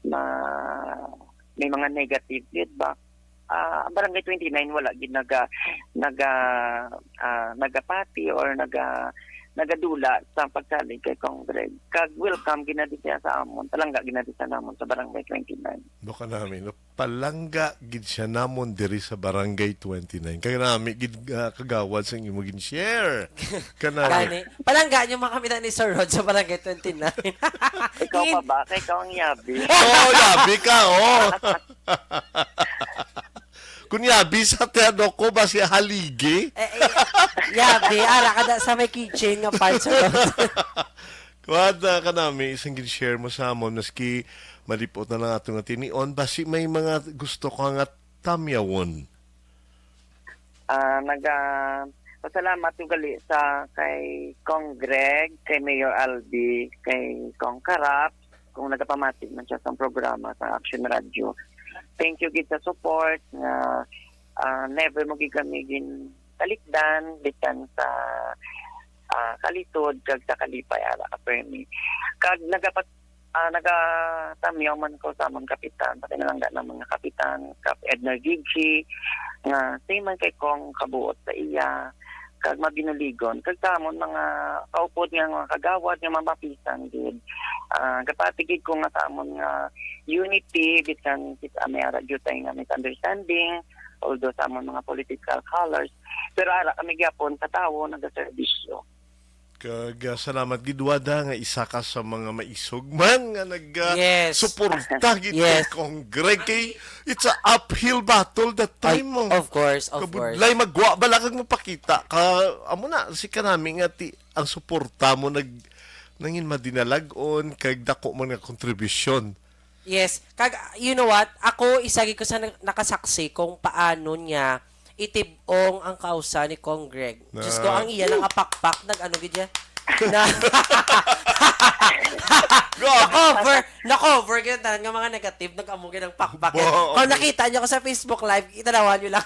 ma-, may mga negative feedback. Ah, ang Barangay twenty-nine wala gid naga-, naga-, ah, nagapati or naga-, nagadula sa pagsalig kay Cong Greg. Kag welcome ginadi siya sa amon, palangga ginadi sa namon sa Barangay twenty-nine. Baka namin, no? Palangga gid siya namon diri sa Barangay twenty-nine. Kaya nami gid, ah, kagawad sa imo gin-share. Kanami. Gani, palangga niyo mga kami na ni Sir Rod sa Barangay twenty-nine. Ikaw pa In- ba? Kay ikaw ang yabi. Oo, yabi ka, oh. Punyabi sa tiyan ko ba siya haligi? Eh, eh, yabi, ara ka da sa may kitchen nga part sa Wad, ah, kanami, isang gin-share mo sa amon, maski malipot na lang ato nga tinion, basi may mga gusto ka nga tamyawon. Ah, naga-, pasalamat ko gali sa kay Cong Greg, kay Mayor Albi, kay Cong Karap, kung nagapamati man siya sa programa sa Action Radio. Thank you gid sa support nga, ah, never mo gid kami gintalikdan, bisan sa, ah, kalisod kag sa kalipay, ara ka permi. Kag nagapat-, ah, nagatamyaw man ko sa among kapitan, sa pinalangga ng mga kapitan, Kap Edner Gigi, nga same man kay Cong kabuot sa iya, kag mabinuligon, kag sa amon mga kaupod nga mga kagawad nga mamapisan gid. Ah, gapati gid ko nga sa amon nga unity, bisan kita may ara gyud tay nga misunderstanding, although sa amon mga political colors, pero ara kami gyapon sa tawo nagaserbisyo. Kag, ah, salamat gid, Wad, ha, nga isa ka sa mga maisog man nga nag, ah, Yes. suporta gid kay Yes. Cong Greg. Kay it's a uphill battle that Ay, time, oh. of course, of course. Kabudlay, magwa bala kag mapakita ka. Amo na, si kanami nga ti, ang suporta mo nag-, nangin madinalag-on, kag dako man nga kontribusyon. Yes. Kag, you know what? Ako, isa gid ko sa na-, nakasaksi kung paano niya itib-ong ang kausa ni Cong Greg. Diyos ko, Na. ang iya nakapakpak, nag-ano gid niya? Na, Grabe. na-cover, na-cover gid tanan nga mga negative, nag-amo gid ang pakpak. Ba, Kung okay. nakita niyo ko sa Facebook Live, itanawan niyo lang.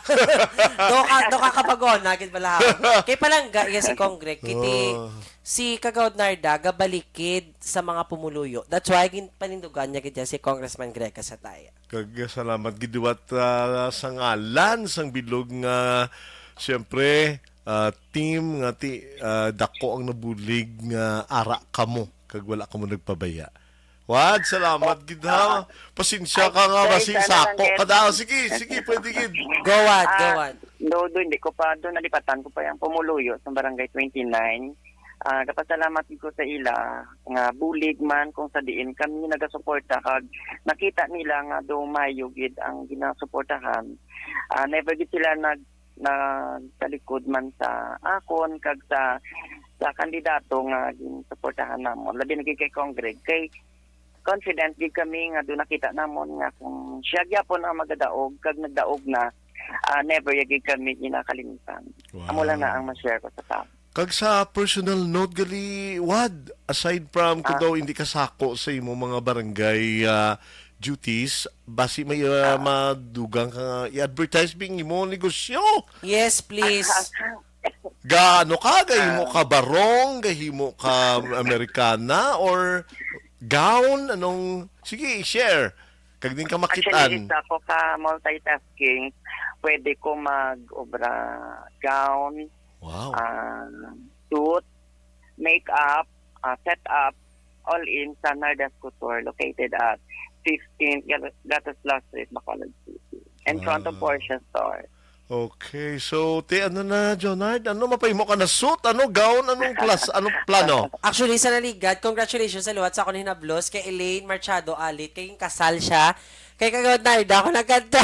Do ka, do ka kapagona gid bala. Kay palangga iya si Cong Greg, kiti Oh. si Kagawad Narda gabalikid sa mga pumuluyo. That's why gin-, panindugan niya gid yan si Congressman Greg Casataya. Kag salamat gid liwat, ah, sa ngalan sang bilog nga, siyempre, ah, team nga ti-, ah, dako ang nabulig nga ara kamo kag wala kamo nagpabaya. Wad, salamat gid ha. Pasensya ka nga, Sorry, basi sana lang, sako Ken. ka daw. Sige, sige, pwede gid. Go, Wad, go, Ah, Wad. do, do, hindi ko pa, do, nalipatan ko pa yung pumuluyo sa Barangay twenty-nine. Ah, kapasalamat ko sa ila nga bulig man kung sa diin kami nagasuporta kag nakita nila nga do mayo gid ang ginasuportahan. Ah, never gid sila nag-, nagtalikod man sa akon kag sa, sa kandidato nga ginsuportahan namon, labi na gid kay Cong Greg, kay confident gid kami nga do nakita namon nga kung siya gyapon ang magadaog kag nagdaog na, ah, never ya gid kami ginakalimutan. Amo lang na Wow. ang ma-share ko sa tao. Kag sa personal note gali, Wad, aside from kung Ah. daw hindi ka sako sa imo mga barangay, ah, duties, basi may, ah, Ah. madugang ka nga i-advertise bing imo negosyo? Yes, please. Gaano ka? Gahimo Ah. ka barong? Gahimo ka Amerikana? Or gown? Anong, sige, share. Kag din ka Actually, makitaan. isa ko ka multitasking. Pwede ko mag-obra gown, Wow. ah, suit, makeup, ah, setup, all in sa Nardas Couture, located at fifteenth Gat-, Gatos Plaza Street, Bacolod City. In front of Ah. Porsche Store. Okay. So, ti, ano na, Jonard? Ano, mapahimo ka na suit? Ano, gown? Anong plus? Anong plano? Actually, sa naligad, congratulations sa liwat sa akong hinablos kay Elaine Machado Alit. Kay kasal siya. Kay Kagawad Narda ako nagkanta.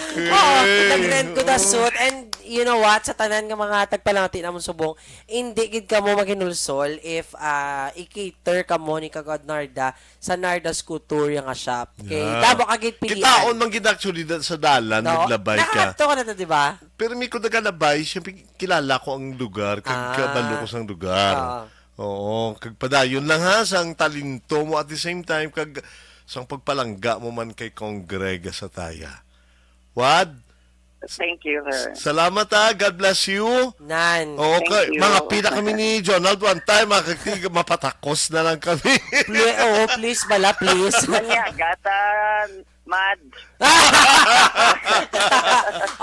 Okay. Oo, nag-rent ko na Oo. suit. And you know what? Sa tanan nga mga tagpalamati namon subong, hindi gid kamo maghinulsol if, ah, i-cater kamo ni Kagawad Narda sa Narda's Couture nga shop. Kay Yeah. damo ka gid pilian. Kitaon man gid actually da-, sa dalan, No? naglabay ka. Nakaadto ka na to, di ba? Pero may ko nagalabay, siyempre kilala ko ang lugar, kag Ah. kabalo ko sang lugar. Ah. Oo, kag padayon lang ha, sang talento mo at the same time, kag sang pagpalangga mo man kay Cong Greg Casataya. Wad? Thank you, sir. Salamat ha, God bless you. Nan. Oo, Thank kay, you. mga pila kami ni Jonald one time, mga kagtig, mapatakos na lang kami. Pli-, oo, please bala, please. Manyagatan, mad.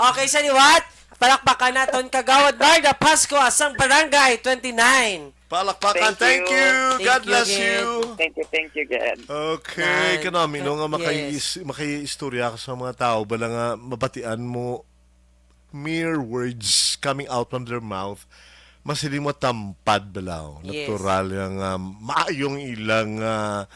Okay, sa liwat, palakpakan naton Kagawad Narda Pascua sang Barangay twenty-nine. Palakpakan. Thank Thank you. you. Thank God you, bless Gid. you. Thank you, thank you, Gid. Okay, Nan. kanami, no, nga Yes. makaiis-, makaiistorya ka sa mga tao, bala nga mabatian mo mere words coming out from their mouth, masiling mo tampad, bala, oh. Yes. Natural nga, ah, maayong ilang, ah,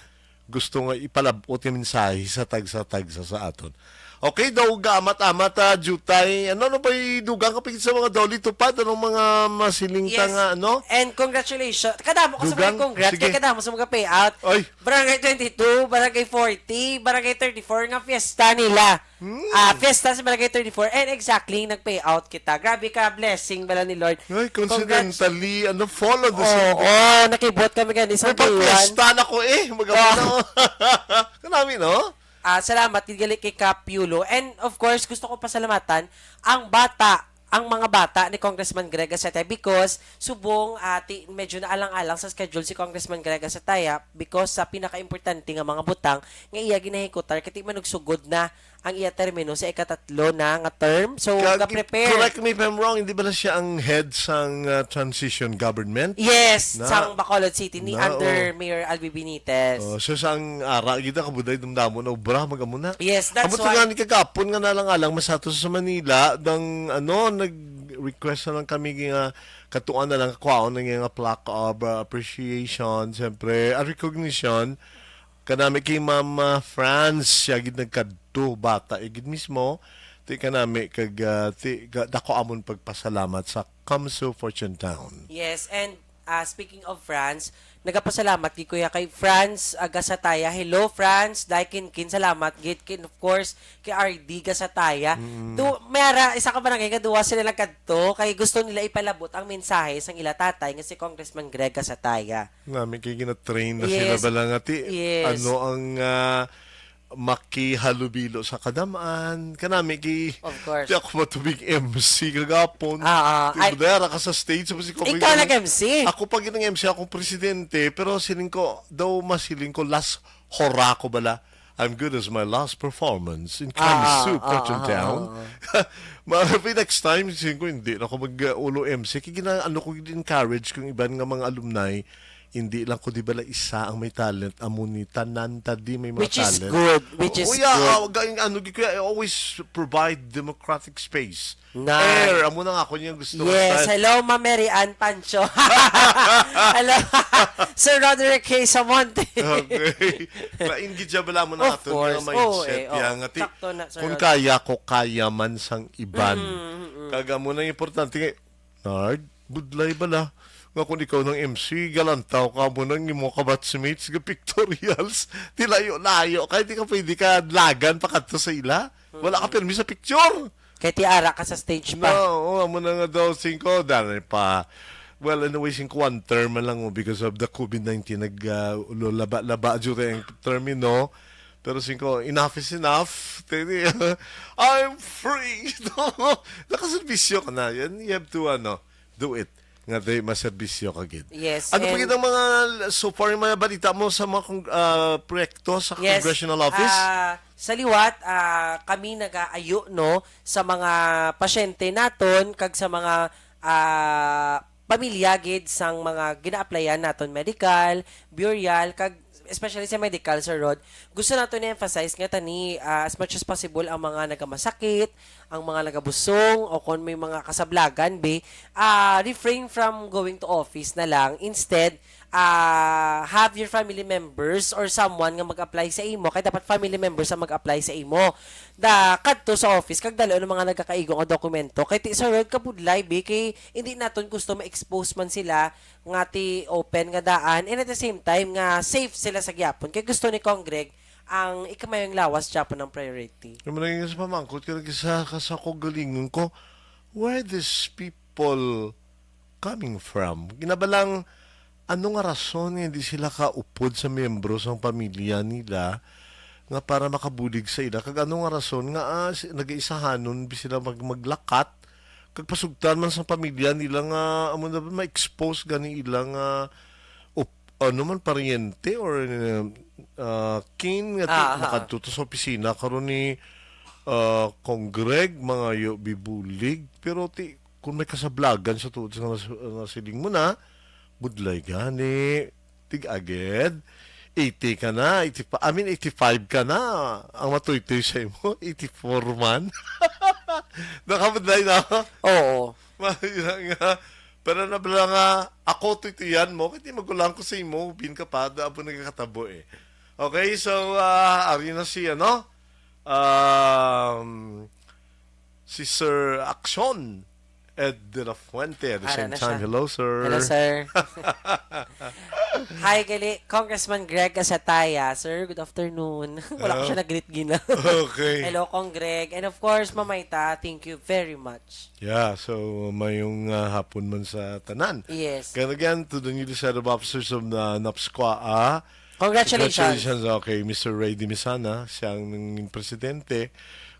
gusto nga ipalab-ot nga mensahe sa tagsa-tagsa sa aton. Okay, daw gaamat-amat, ah, jutay. Ano, ano ba'y dugang ka pa gid sa mga daw litupad? Anong mga masiling ta Yes. nga, ano? And congratulations. Kadamo ka sa Dugang? mga congrats. Sige. Kaya kadamo sa mga payout. Ay. Barangay twenty-two, Barangay forty, Barangay thirty-four nga fiesta nila. Hmm. Ah, fiesta sa Barangay thirty-four. And exactly, nag-payout kita. Grabe ka, blessing bala ni Lord. Ay, Congrats. coincidentally, ano, fall on the same Oo, day. nakibot kami gani sa May Day one. pagpiesta na ko eh. Magamo Oh. na. Kanami, no? Ah, salamat gid gali kay Kap Yulo. And of course, gusto ko pasalamatan ang bata, ang mga bata ni Congressman Greg Gasete because subong, ah, ti, medyo naalang-alang sa schedule si Congressman Greg Gasete because sa pinakaimportante nga mga butang nga iya ginahikutar kay ti manugsugod na ang iya termino sa ikatatlo na nga term. So, Kag, ga-prepare. correct me if I'm wrong, hindi ba na siya ang head sang, ah, transition government? Yes, Na- sang Bacolod City ni Na, under oh. Mayor Albi Benitez. Oh, so sang ara gid ang kabuday damdamo na obra, magamo na. Yes, that's Ambot why. nga ni kagapon nga nalang-alang masato sa Manila, dang ano, nag-request na lang kami nga katuan na lang kwaon na nga plaque of, uh, appreciation, siyempre, a recognition kanami kay Ma'am, uh, Franz, siya gid nagkadto, bata, eh, gid mismo, ti kanami kag, uh, ti, ga-, dako amon pagpasalamat sa Kamso Fortune Town. Yes, and, uh, speaking of Franz, nagapasalamat gid kuya kay Franz, uh, Gasataya. Hello, Franz. Dai Kinkin, salamat gid. Kin, of course, kay R D Gasataya. Mm. Do, may ara, isa ka barangay nga duwa sila nagkadto kay gusto nila ipalabot ang mensahe sang ila tatay nga si Congressman Greg Gasataya. Nami kay gina-train na sila Yes. bala nga ti, Yes. ano ang, ah, makihalubilo sa kadam-an. Kanami kay Of course. Di ako matubig M C kagapon. Ah, ah, Kay ay, madara ka sa stage, tapos ikaw pa ikaw yung nag-M C? Ako pa gid ang M C, akong presidente, pero siling ko, daw masiling ko, last hora ko bala. I'm good as my last performance in Ah, Kamsu, ah, Fortune ah, Town. ah, ah. Marapin next time, siling ko, hindi na ako mag-ulo M C. Kaya gina-, ano ko, encourage kong iban nga mga alumni, hindi lang ko di bala isa ang may talent, amo ni tanan ta di may mga Which is talent. good, which is Uy, ah, good. ah, ga-, ang ano, gi-, kuya, I always provide democratic space. Nice. Air, amo na nga ako niya gusto ko Yes, style. hello, Ma'am Mary Ann Pancho. Hello, Sir Roderick K. Samonte. Okay. Lain gid siya bala mo na Of ato course. nga mindset. Oo, eh, oo. Yan nga ti, Sakto na, Sir kung Roderick. kaya ko, kaya man sang iban. Mm, mm, mm. Kag amo nang importante nga, Nard, budlay bala. Nga kung ikaw nang M C, galantaw ka mo nang imo ka batchmates, ga pictorials, ti layo-layo. Kaya di ka pwede ka lagan pa kadto sa ila. Wala ka Mm. pirmi sa picture. Kay ti ara ka sa stage pa. No, oo, amo na nga daw, singko, dali pa. Well, anyway, singko one term man lang, oh, because of the COVID nineteen, nag, ah, ulo, laba, laba, jure ang termino. Pero singko, enough is enough. Tini, I'm free. Nakaservisyo ka na. Yan, you have to, ano, do it. Nga di maserbisyo ka gid. Yes, Ano pa and gid ang mga, so far, yung mga balita mo sa mga kong, ah, proyekto sa Yes, Congressional Office? ah, sa liwat, ah, kami nagaayo, no, sa mga pasyente naton kag sa mga, ah, pamilya gid sang mga gina-applyan naton, medical, burial, kag especially sa medical, Sir Rod, gusto nato ni-emphasize nga tani, ah, as much as possible ang mga nagamasakit, ang mga nagabusong, o kung may mga kasablagan, be, ah, refrain from going to office na lang. Instead, ah, have your family members or someone nga mag-apply sa imo, kay dapat family members ang mag-apply sa imo. Da, kadto sa office, kag dalo ang mga nagakaigo nga dokumento. Kay ti, Sir Rod, kabudlay, be, kay hindi naton gusto ma-expose man sila nga ti open nga daan, and at the same time nga safe sila sa gyapon. Kay gusto ni Congreg ang ikamayong lawas gyapon ang priority. Yung mga sa pamangkot ka lagi sa, ka sa kaugalingon ko, where these people coming from? Ginabalang, ano nga rason nga hindi sila kaupod sa miyembro sang pamilya nila nga para makabulig sa ila? Kag ano nga rason nga, ah, si, nagaisahanon bi sila mag-, maglakat? Kag pasugtan man sa pamilya nila nga amo na ba ma-expose gani ila nga op-, ano man, paryente or, uh, uh, kin nga ti-, Ah, ah, ah. nakadto to sa opisina karon ni, uh, Congreg, mangayo bibulig. Pero ti, kung may kasablagan sa tuod sa nas-, nasiling mo na, budlay gani. Tig-agid. Eighty ka na, eighty-five, I mean, eighty-five ka na. Ang matuytoy sa imo, eighty-four man. Nakabudlay na. Oo. Mahina nga. Pero nabla nga, ako tuytuyan mo, kay di magulang ko sa imo, bin ka pa, da po nagkakatabo eh. Okay, so, ah, ari na si, ano, um, si Sir Action Ed de la Fuente. At the Ara same na time, siya. Hello, sir. Hello, sir. Hi, gali. Congressman Greg Gasataya. Sir, good afternoon. Wala ko Ah. siya nag-greet gina. Okay. Hello, Cong Greg. And of course, Mamayta, thank you very much. Yeah, so mayong, ah, hapon man sa tanan. Yes. And again, to the newly set up officers of the NAPSCOA, ah, Congratulations. Congratulations, okay, Mister Ray Dimisana, siya ang nanging presidente.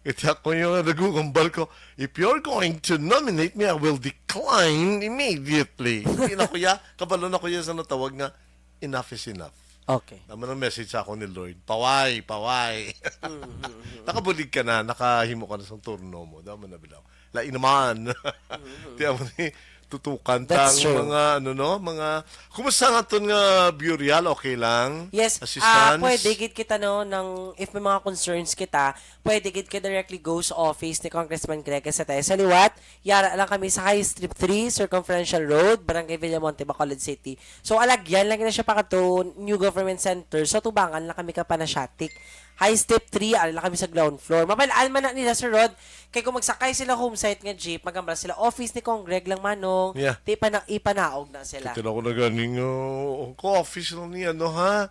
Kaya ako yung nagugambal ko, "If you're going to nominate me, I will decline immediately." Hindi na, kuya, kabalo na, kuya, sa natawag nga, "Enough is enough." Okay. Naman ang message sa ako ni Lord, "Paway, paway." Mm-hmm. Nakabulig ka na, nakahimo ka na sa turno mo. Dama na bilaw. Lain naman. Mm-hmm. Di mo ni tutukan That's tang true. mga, ano, no? Mga, kumusta nga ton nga burial? Okay lang? Yes, ah, Assistance? Pwede gid kita, no, nang, if may mga concerns kita, pwede gid ka directly go sa office ni Congressman Greg sa tayo. Sa liwat, yara lang kami sa High Strip three, Circumferential Road, Barangay Villamonte, Bacolod City. So, alagyan lang na siya pa kato New Government Center. So, tubangan lang kami ka Panasiatic. High Strip three, ari lang kami sa ground floor. Mabalaan man na nila, Sir Rod, kay kung magsakay sila home site nga jeep, magambal sila, "Office ni Cong Greg lang, Manong." Yeah. Di pa na, ipanaog na sila. Kita na ko na ganing, oh, ko office lang ni, ano, ha?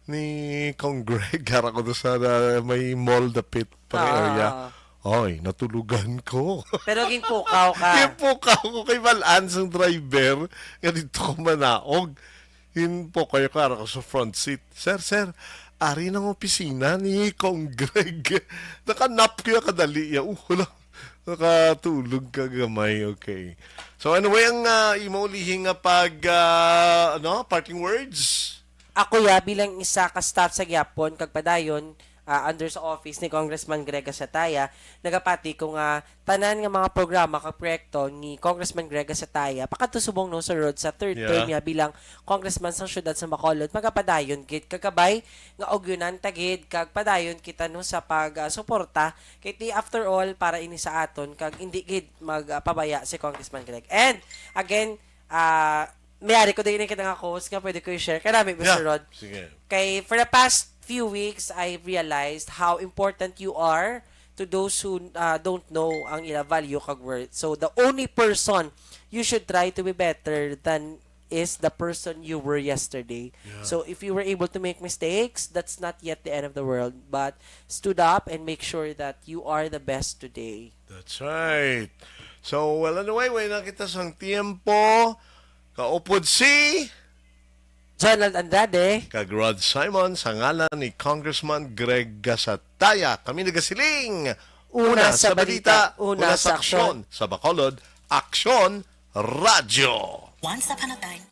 Ni Cong Greg, kara ko doon sa, uh, may mall dapit pa nga Ah. area. Oy, natulugan ko. Pero ginpukaw ka. Ginpukaw ko kay Balaan sang driver nga dito ko manaog. Ginpukaw ko, kara ko sa front seat. "Sir, sir, ari nang opisina ni Cong Greg." Nakanap ko yung kadali. Ya, uh, wala. Nakatulog ka gamay. Okay. So anyway, ang, ah, imo ulihing nga pag, ah, ano, parting words? Ako, ya, bilang isa ka staff sa Gyapon, kag padayon, ah, under sa office ni Congressman Greg Gasataya, nagapati ko nga tanan nga mga programa kag proyekto ni Congressman Greg Gasataya, pakadto subong, no, Sir Rod, sa third Yeah. term niya bilang congressman sa siyudad sa Bacolod, magapadayon gid, kag kabay nga ugyonan ta gid, kag padayon kita, no, sa pag, ah, suporta kay ti, after all, para ini sa aton, kag hindi gid magpabaya si Congressman Greg. And again, ah, mayari ko din kita nga quotes nga pwede ko i-share. Kaya namin, Mister Yeah. Rod. Sige. Kay, for the past few weeks, I realized how important you are to those who, uh, don't know ang ila value kag worth. So, the only person you should try to be better than is the person you were yesterday. Yeah. So, if you were able to make mistakes, that's not yet the end of the world. But stood up and make sure that you are the best today. That's right. So, well, anyway, way na kita sang tiempo. Kaupod si Jonald Andrade. Kag Rod Simon sa ngalan ni Congressman Greg Gasataya. Kami nagasiling, Una sa balita, una sa aksyon. Sa Bacolod, Aksyon Radyo. Once upon a time,